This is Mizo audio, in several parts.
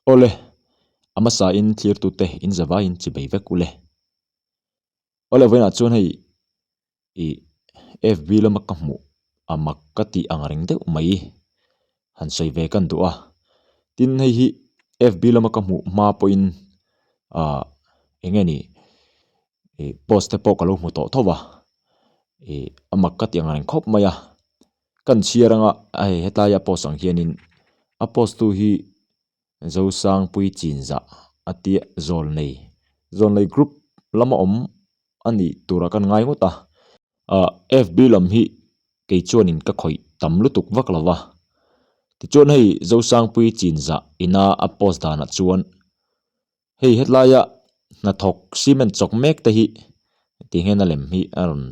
Awle, a hmasa in thlirtute in zavaiin chibei vek ule. Awle vawiinah chuan hei ih FB lama ka hmuh a mak ka tih ang reng deuh mai han sawi ve kan duh a. Tin hei hi FB lama ka hmuh hma pawhin ah eng nge ni ih post te pawh ka lo hmu tawh tho va ih a mak ka tih ang reng khawp mai a. Kan chhiar anga hei hetaia post ang hianin a post tu hi Zosangpui Chinzah a tia Zawlnei Zawlnei group lama awm a nih turah kan ngai ngawt a. Ah FB lam hi kei chuanin ka khawih tam lutuk vak lo va. Tichuan hei Zosangpui Chinzah ina a post danah chuan Hei hetlaia hnathawk cement chawk mek te hi tih hian a lem hi a rawn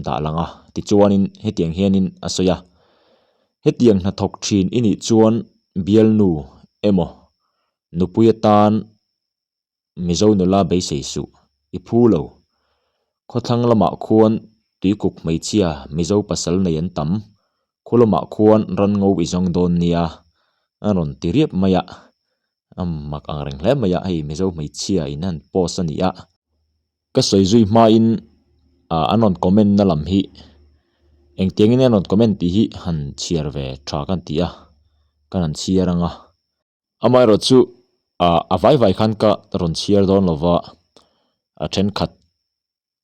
dah lang a tichuanin hetiang hianin a sawi a hetiang hnathawk thin i nih chuan bialnu emaw nupui atan Mizo nula beisei suh i phu lo khawthlang lamah khuan tuikuk hmeichhia Mizo pasal nei an tam khu lamah khuan ran ngo i zawng dawn nia a rawn ti riap mai a. A mak ang reng hle mai a, hei Mizo hmeichhia in han post a ni a. Ka sawi zui hmain ah an rawn comment na lam hi engtiang in an rawn comment tih hi han chhiar ve tha kan ti a, kan han chhiar ang a. Amaherawh chu ah a vai vai khan ka rawn chhiar dawn lo va, a thenkhat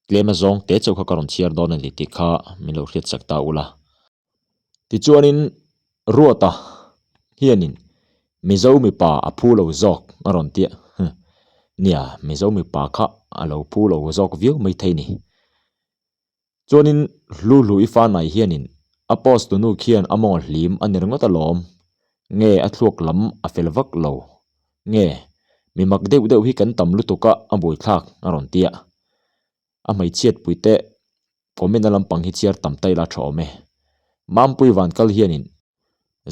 tlem azawng te chauh kha ka rawn chhiar dawn a ni tih kha min lo hriat sak ta ula. Tichuanin Ruata hianin Mizo mipa a phu lo zawk a rawn ti a, nia Mizo mipa kha a lo phu lo zawk viau mai thei ni. Chuanin Hlu Hlu i fanai hianin a post tunu khian a mawng hlim a ni ringawt alawm, nge a thluak lam a fel vak lo, nge mi mak deuh deuh hi kan tam lutuk a a buaithlak a rawn ti a. A hmeichhiat pui te comment a lampang hi chhiar tam ta ila tha awm e. Mampui van kal hianin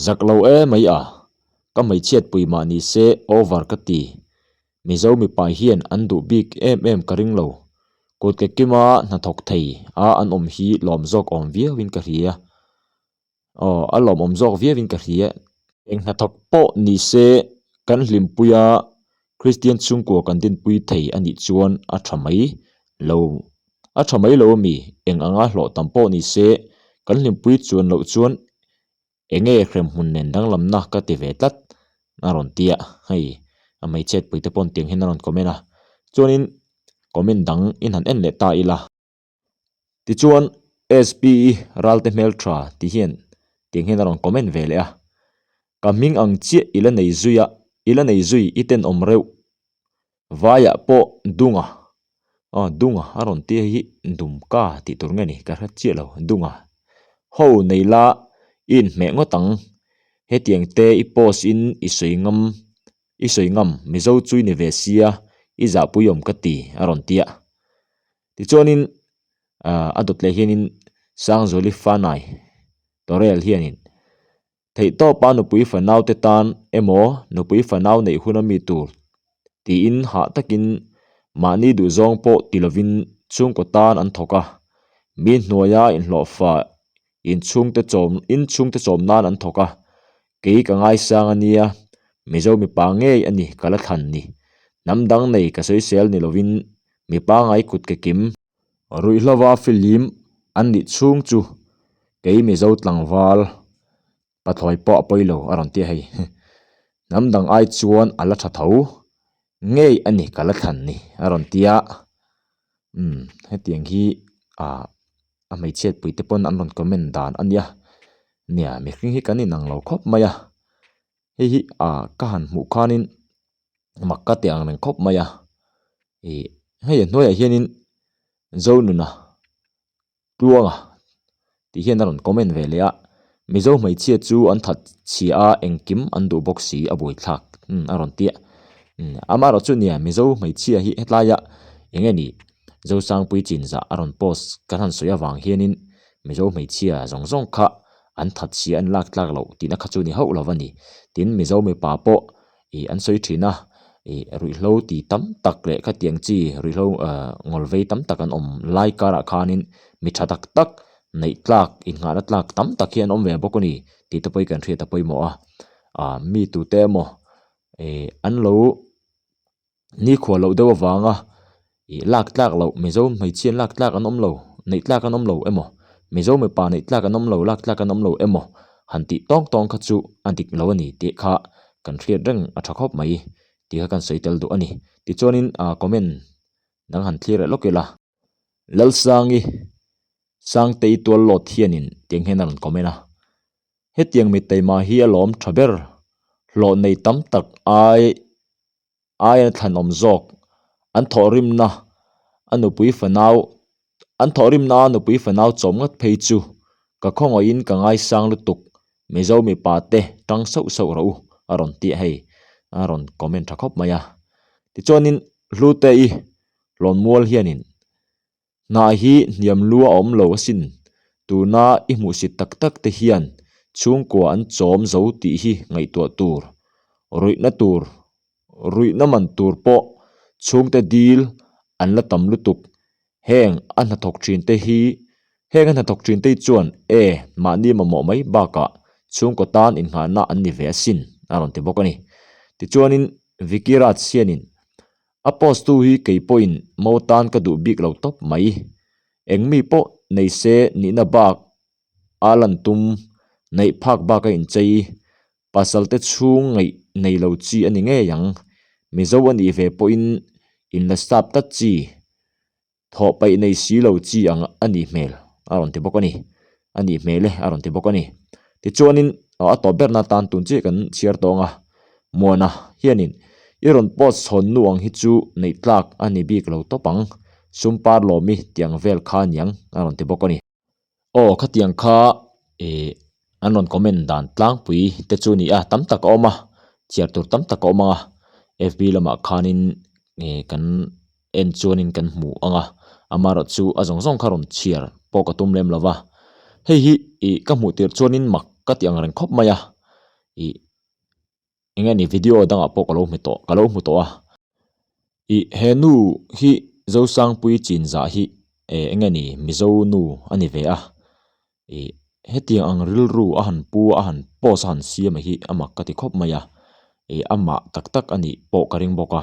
zak lo e mai a, ka hmeichhiat pui mah ni se over ka ti. Mizo mipa hian an duh bik em em ka ring lo. Kut ke kima hnathawk thei a an awm hi lawm zawk awm viau in ka hria. Aw, a lawmawm zawk viauin ka hria. Eng hnathawk pawh ni se kan hlimpuia Kristian chhungkua kan dinpui thei a nih chuan a tha mai lo. A tha mai lo ami? Eng anga hlawh tam pawh ni se kan hlimpui chuan loh chuan enge hremhmun nen danglamna ka ti ve tlat a rawn ti a, hei a hmeichhiatpui te pawn tiang hian a rawn comment a. Chuanin comment dang in han en leh ta ila. Tichuan SP Ralte hmeltha ti hian tiang hian a rawn comment ve leh a, Ka hming ang chiah i la nei zui a, i la nei zui i tenawm reuh. Vaiah pawh Dunga, aw Dunga a rawn tia hi Dumka tih tur nge ni ka hre chiah lo, Dunga ho nei la i inhmeh ngawt ang, hetiang te i post in i sawi ngam, i sawi ngam Mizo chu i ni ve sia i zahpui awm ka ti a rawn tia. Tichuanin ah a dawt leh hianin Sangzuali Fanai Torel hianin theihtawpa nupui fanau te tan emaw nupui fanau neih hun ami tur tiin hah takin mahni duhzawng pawh ti lovin chhungkaw tan an thawk a, mi hnuaia inhlawhfa inchhungte chawm inchhungte chawm nan an thawk a, kei ka ngaisang a nia, Mizo mipa ngei a ni ka la thlan ni, hnam dang nei ka sawisel ni lovin mi pangai kut ke kim. Ruihhlova filim an nih chhung chu kei Mizo tlangval pathlawi pawh a pawi lo a rawn ti a hei, hnam dang ai chuan a la tha tho ngei a ni ka la thlan ni a rawn ti a, umm hetiang hi ah a hmeichhiat pui te pawn an rawn comment dan a nia, nia mihring hi kan inang lo khawp mai a, hei hi ah ka han hmuh khanin mak ka ti ang reng khawp mai a, ih hei a hnuaiah hianin Zonuna Tluanga tih hian a rawn comment ve leh a, Mizo hmeichhia chu an that chhia a engkim an duh bawk si a buaithlak umm a rawn ti a, umm amaherawh chu nia Mizo hmeichhia hi hetlaia eng nge ni Zosangpui chinzah a rawn post kan han sawi avang hianin Mizo hmeichhia zawng zawng kha an that chhia an lak tlak loh tihna kha chu ni hauh lo a ni. Tin Mizo mipa pawh ih an sawi thin a, ih ruihhlo ti tam tak leh khatiang chi ruihhlo ah ngawl vei tam tak an awm lai karah khanin mi tha tak tak neih tlak innghahna tlak tam tak hi an awm ve bawk a ni tih te pawh hi kan hriat a pawimawh a, ah mi tute emaw. Eh an lo nikhua loh deuh avanga ih lak tlak loh Mizo hmeichhia lak tlak an awm lo neih tlak an awm lo emaw Mizo mipa neih tlak an awm lo lak tlak an awm lo emaw han tih tawng tawng kha chu a dik lo a ni tih kha kan hriat reng a tha khawp mai tih kha kan sawi tel duh a ni. Tichuanin ah comment dang han thlir leh lawk ila. Lalsangi Sangtei tual lawt hianin tiang hian a rawn comment a, Hetiang mitteima hi a lawm tha ber, hlawh nei tam tak ai aia thlanawm zawk, an thawhrimna a nupui fanau an thawhrimna a nupui fanau chawm ngat phei chu ka khawngaihin ka ngaisang lutuk, Mizo mipa te tang sauh sauh rawh u a rawn ti a hei, a rawn comment tha khawp mai a. Tichuanin Hlute-i Hlawnmual hianin Hna hi hniam lu a awm lo asin, tuna i hmuhsit tak tak te hian chhungkua an chawm zo tih hi ngaihtuah tur, ruihna tur, ruihna man tur pawh chhungte dil an la tam lutuk, heng a hnathawk thin te hi, heng a hnathawk thin te hi chuan e mahni mamawh mai bakah chhungkaw tan innghahna an ni ve asin a rawn ti bawk a ni. Tichuanin Vicky Raj hianin A post tu hi kei pawhin mo tan ka duh bik lo tawp mai. Eng mi pawh nei se nihna bak a lan tum, neih phak bak a inchei, pasal te chhung ngaih nei lo chi a ni ngei ang. Mizo a nih ve pawhin inla sap tlat chi. Thawh paih nei si lo chi ang a nih hmel a rawn ti bawk a ni. A nih hmel e a rawn ti bawk a ni. Tichuanin a tawp berna tan tun chiah kan chhiar tawng a, Muana hianin i rawn post chhawn nu ang hi chu neih tlak a ni bik lo tawp ang, sum par lawmi tiang vel kha aniang a rawn ti bawk a ni. Aw khatiang kha ih an rawn comment dan tlangpui te chu a ni a, tam tak a awm a, chhiar tur tam tak a awm ang a, fb lamah khanin ih kan en chuanin kan hmu ang a, amaherawh chu a zawng zawng kha rawn chhiar pawh ka tum lem lo va, hei hi ih ka hmuh tirh chuanin mak ka ti ang reng khawp mai a, ih. Eng nge ni video dangah pawh ka lo hmu tawh ka lo hmu tawh a ih he nu hi Zosangpui chinzah hi eh eng nge ni Mizo nu a ni ve a ih hetiang ang rilru a han pu a han post a han siam a hi a mak ka ti khawp mai a ih amah tak tak a nih pawh ka ring bawk a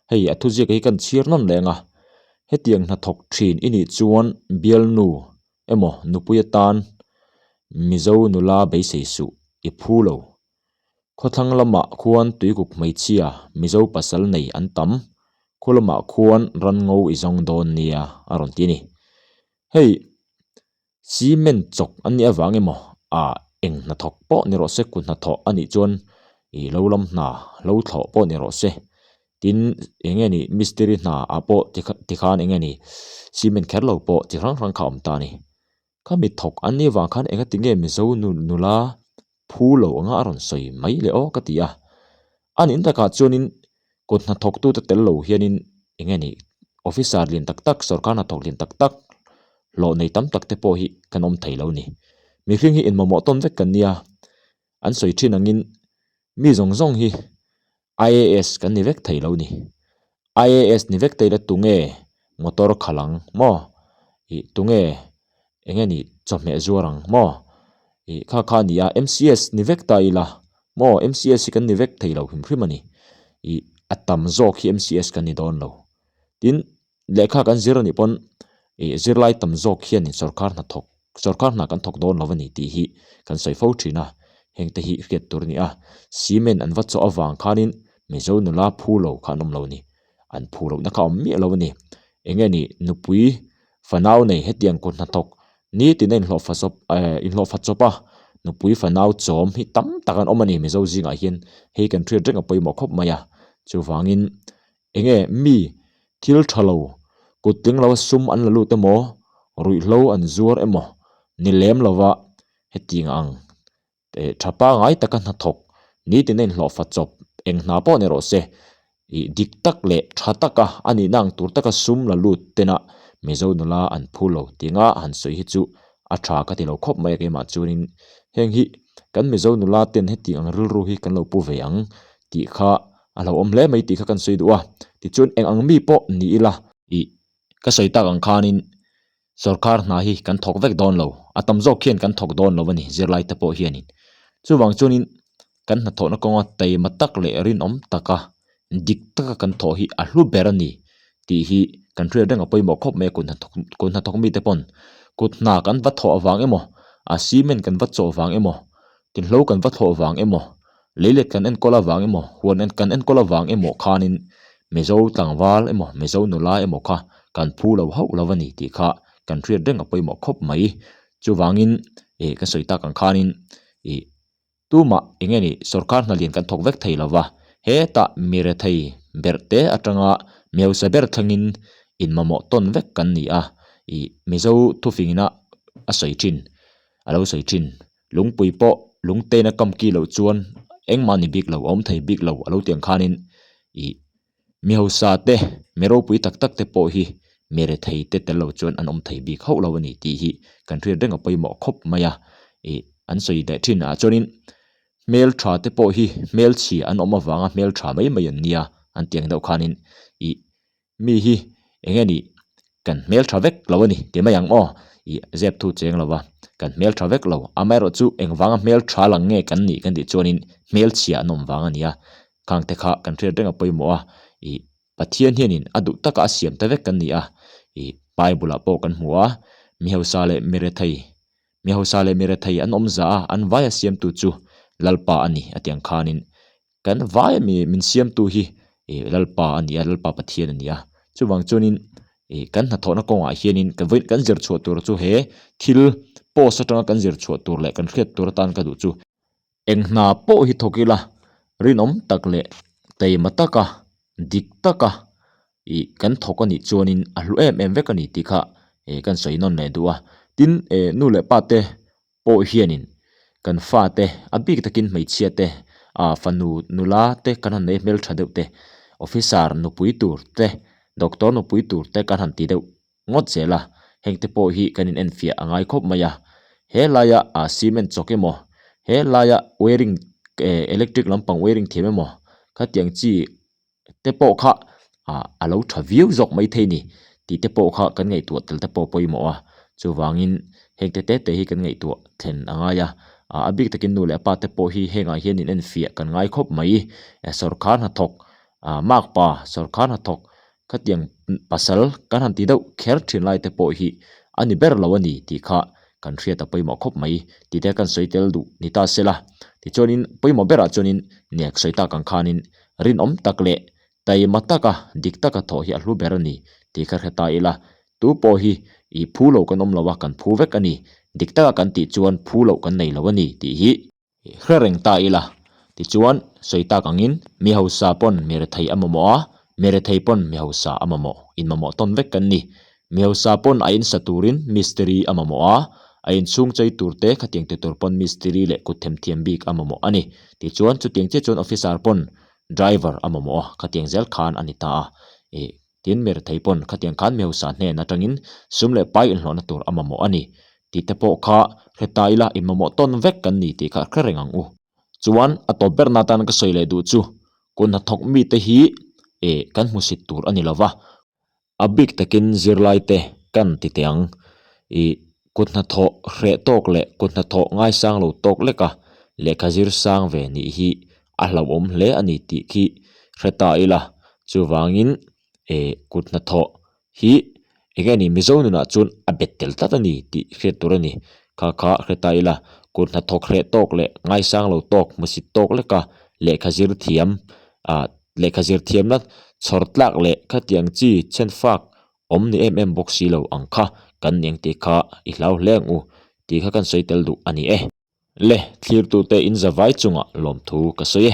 hei a thuziak hi kan chhiar nawn leh ang a hetiang hnathawk thin i nih chuan bialnu emaw nupui atan Mizo nula beisei suh i phu lo. Khawthlang lamah khuan tuikuk hmeichhia Mizo pasal nei an tam, khaw lamah khuan ranngo i zawng dawn nia a rawn ti a ni. Hei cement chawk an nih avang emaw ah eng hnathawk pawh ni rawh se kut hnathawh a nih chuan ih lo lam hna lo thlawh pawh ni rawh se tin eng nge ni mistiri hna ah pawh tikhan eng nge ni cement kher lo pawh chi hrang hrang kha a awm ta a ni. Khami thawk an nih avang khan engati nge Mizo nula phu lo anga a rawn sawi mai le aw ka ti a. A nin takah chuanin kut hnathawktute tel lo hianin eng nge ni officer lian tak tak sorkar hnathawk lian tak tak hlawh nei tam tak te pawh hi kan awm thei lo a ni. Mihring hi inmamawh tawn vek kan nia, an sawi thin angin mi zawng zawng hi IAS kan ni vek thei lo ni. IAS ni vek thei la tunge motor khalh ang maw? Ih tunge eng nge ni chawhmeh zuar ang maw? Ih kha kha a ni a MCS ni vek ta ila maw MCS hi kan ni vek thei lo hrim hrim a ni. Ih a tam zawk hi MCS kan ni dawn lo. Tin Lehkha kan zir anih pawn ih zirlai tam zawk hianin sorkar hna thawk sorkar hna kan thawk dawn lo a ni tih hi kan sawi fo thin a, hengte hi hriat tur a ni a, cement an va chawh avang khanin Mizo nula phu lo kha an awm lo a ni, an phu lohna kha a awm miah lo a ni, eng nge ni nupui fanau nei hetiang kut hnathawk nitin a inhlawhfa chawp eh inhlawhfa chawp a nupui fanau chawm hi tam tak an awm a ni Mizo zingah hian hei kan hriat reng a pawimawh khawp mai a, chuvangin Enge mi thil tha lo, kut tling lo sum an la lut emaw, ruihhlo an zuar emaw ni lem lova hetiang ang eh tha pangai taka hnathawk nitin a inhlawhfa chawp eng hna pawh ni rawh se ih dik tak leh tha taka a nihna ang tur taka sum la lut tena Mizo nula an phu lo tinga han sawi hi chu a tha ka ti lo khawp mai a keimah chuanin heng hi kan Mizo nula ten hetiang ang rilru hi kan lo pu ve ang tih kha a lo awm hle mai tih kha kan sawi duh a, tichuan eng ang mi pawh ni ila. Ih, ka sawi tak ang khanin sorkar hna hi kan thawk vek dawn lo, a tam zawk hian kan thawk dawn lo a ni zirlai te pawh hianin. Chuvang chuanin Kan hnathawhna kawnga taima tak leh rinawm taka dik taka kan thawh hi a hlu ber a ni tih hi kan hriat reng a pawimawh khawp mai a kut hnathawk kut hnathawk mite pawn kut hna kan va thawh avang emaw a cement kan va chawh vang emaw tinhlo kan va thlawh vang emaw leilet kan enkawl avang emaw huan kan enkawl avang emaw khanin Mizo tlangval emaw Mizo nula emaw kha kan phu lo hauh lo a ni tih kha kan hriat reng a pawimawh khawp mai. Chuvangin ih ka sawi tak ang khanin ih Tumah eng nge ni sorkar hna lian kan thawk vek thei lova, hetah mi rethei berh te atanga mi hausa ber thlengin in mamawh tawn vek kan ni a, ih Mizo thufingina a sawi thin, a lo sawi thin. Lungpui pawh lungtein a kam ki loh chuan engmah ni bik lo, a awm thei bik lo a lo ti ang khanin ih Mi hausa te, mi ropui tak tak te pawh hi mi rethei te tel lo chuan an awm thei bik hauh lo a ni tih hi kan hriat reng a pawimawh khawp mai a. Ih an sawi leh thin ah chuanin hmeltha te pawh hi hmelchhia an awm avanga hmeltha mai mai an nia an tih ang deuh khanin ih mi hi eng nge nih kan hmeltha vek lo a ni ti mai ang aw ih zep thu cheng lo va kan hmeltha vek lo amaherawhchu engvanga hmeltha lang nge kan nih kan tih chuanin hmelchhia an awm vang a ni a. Khang te kha kan hriat reng a pawimawh a, ih Pathian hianin a duh taka a siam ta vek kan ni a, ih Bible ah pawh kan hmu a, mi hausa leh mi rethei, mi hausa leh mi rethei an awm za a, an vaia siamtu chu Lalpa a ni a ti ang khanin kan vaia mi min siamtu hi ih Lalpa a ni a, Lalpa Pathian a ni a, chuvang chuanin ih kan hnathawhna kawngah hianin kan vawiin kan zir chhuah tur chu he thil post atanga kan zir chhuah tur leh kan hriat tur atan ka duh chu. Eng hna pawh hi thawk ila rinawm tak leh taima taka dik taka ih kan thawk a nih chuanin a hlu em em vek a ni tih kha eh kan sawi nawn leh duh a. Tin eh nu leh pa te pawh hianin kan fa te a bik takin hmeichhia te ah fanu nula te kan han nei hmeltha deuh te officer nupui tur te doctor nupui tur te kan han ti deuh ngawt zel a, heng te pawh hi kan in enfiah a ngai khawp mai a, he laia ah cement chawk emaw he laia wiring eh electric lampang wiring thiam emaw khatiang chi te pawh kha ah a lo tha viau zawk mai thei ni tih te pawh kha kan ngaihtuah tel te pawh a pawimawh a, chuvangin heng te te te hi kan ngaihtuah thlen a ngai a, ah a bik takin nu leh a pa te pawh hi hengah hian in enfiah kan ngai khawp mai, sawrkhar hnathawk ah makpa sawrkhar hnathawk Khatiang pasal kan han ti deuh kher thin lai te pawh hi a ni ber lo a ni tih kha kan hriat a pawimawh khawp mai tih te kan sawi tel duh ni ta se la. Tichuanin pawimawh berah chuanin nek sawi tak ang khanin rinawm tak leh taima taka dik taka thawh hi a hlu ber a ni tih kha hre ta ila. Tu pawh hi i phu lo kan awm lo a kan phu vek a ni. Dik taka kan tih chuan phu loh kan nei lo a ni tih hi. Hre reng ta ila, tichuan sawi tak angin mi hausa pawn mi rethei a mamawh a, mi rethei pawn mi hausa a mamawh, in mamawh tawn vek kan ni. Mi hausa pawn a insa turin mistiri a mamawh a, a inchhung chei tur te khatiang ti tur pawn mistiri leh kut themthiam bik a mamawh a ni. Tichuan chutiang chiah chuan officer pawn driver a mamawh a, khatiang zel khan a ni ta a. Ih. Tin, mi rethei pawn khatiang khan mi hausa hnen atangin sum leh pai inhlawhna tur a mamawh a ni tih te pawh kha hre ta ila in mamawh tawn vek kan ni tih kha hre reng ang u. Chuan a tawp berna atan ka sawi leh duh chu kun hnathawk mite hi eh kan hmusit tur a ni lova, a bik takin zirlai te kan ti teh ang ih kut hnathawh hreh tawk leh kut hnathawh ngaisang lo tawk leka lehkha zir sang ve nih hi a hlauhawm hle a ni tih khi hre ta ila chuvangin eh kut hnathawh hi eng nge ni Mizo nunah chuan a bet tel tlat a ni tih hriat tur a ni kha kha hre ta ila kut hnathawk hreh tawk leh ngaisang lo tawk hmusit tawk leka lehkha zir thiam ah lehkha zir thiamna chhawr tlak leh khatiang chi chhenfak awm ni em em bawk si lo ang kha kan ni ang tih kha i hlau hle ang u tih kha kan sawi tel duh a ni e. Le, thlirtute in zavai chungah lawmthu ka sawi e.